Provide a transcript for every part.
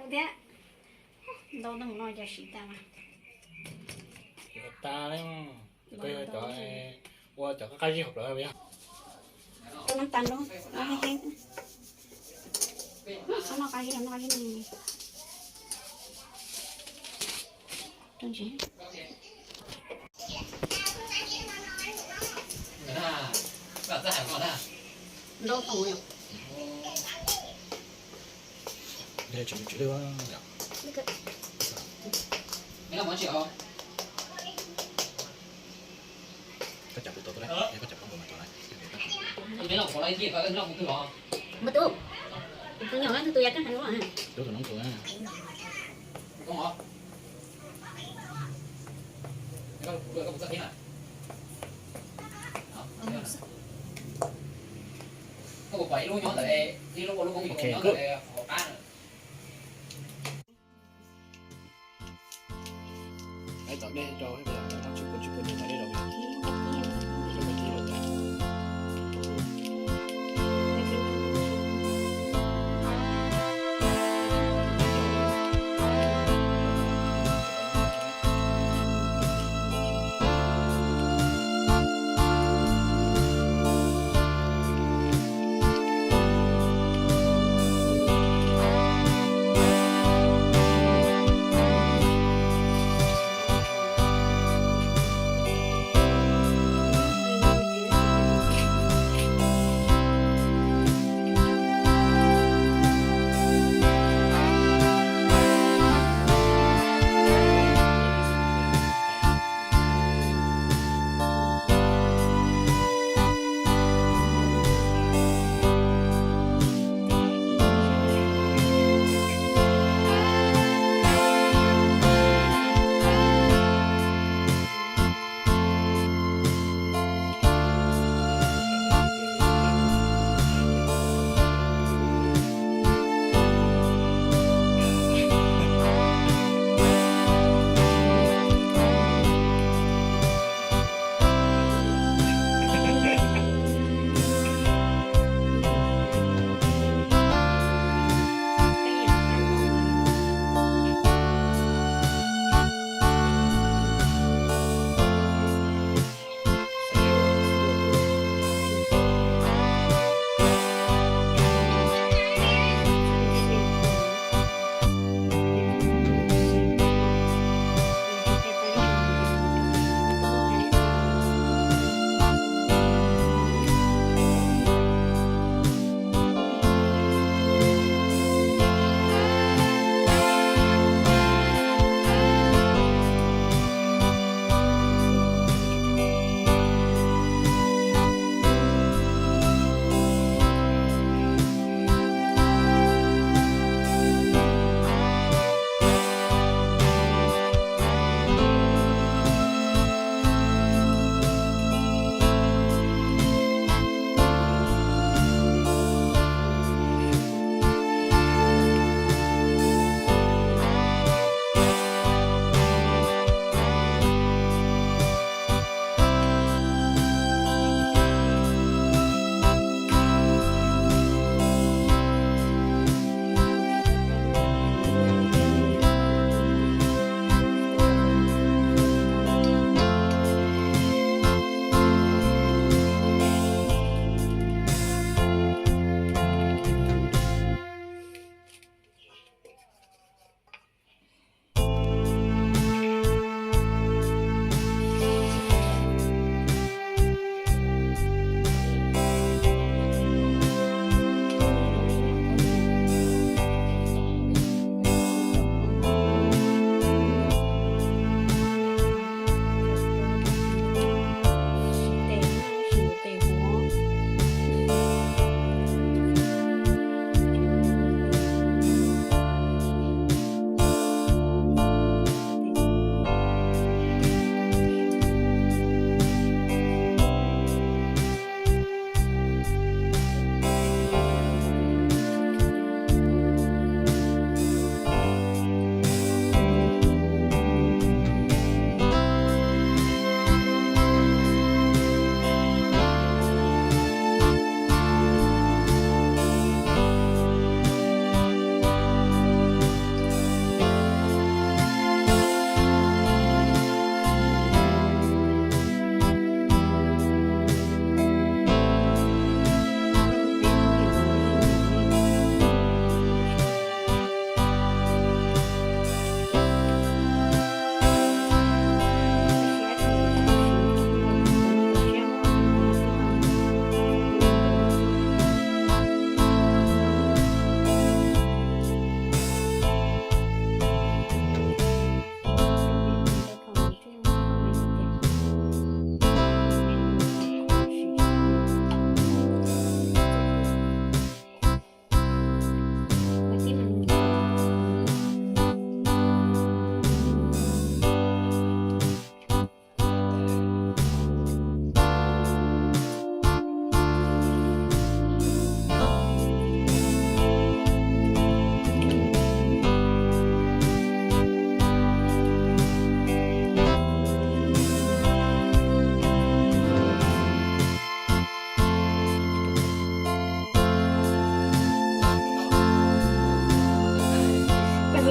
Thiab ntau no mus no cas siv tas mas. Tas li, koj yog cov ua cov qab zib hauv plawv yog? Rau nab tas rau, rau heev heev. Xob noj qab zib, noj qab zib ne. Rau ntsis. Ntau tau yom. Koj cas pw tau tu, koj cas pw tau mas tau lawm. Npawg tub, tus nyuam no tus tus yam kab heev no. Tub tus noob tus na. Ok, good. Ais tom dej rau, tsis pub, tsis pub, ais tom dej rau.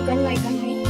Koj like koj like.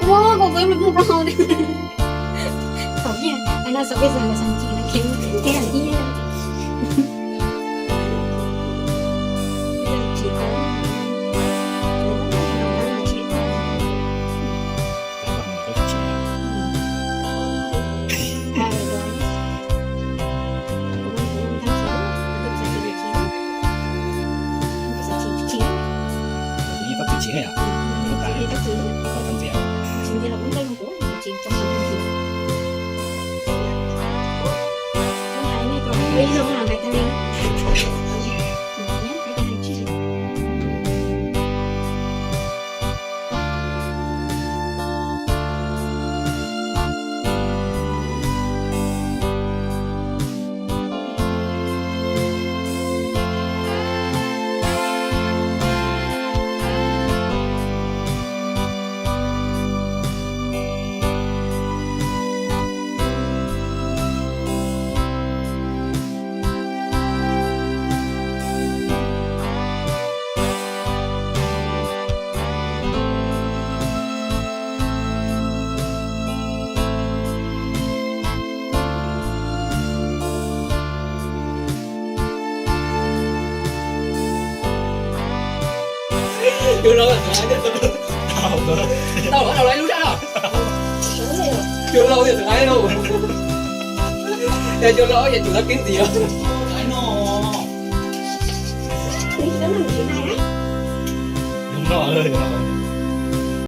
Ua, koj kawm lus mus rau hauv. Thaum ub, no xav peb xav xav chim no khev thiab thiab. Cua lau, tau los lub zaj no. Cua lau tias txawm ai lauj. Yog cua lau yog cua lau keeb ntxiv os.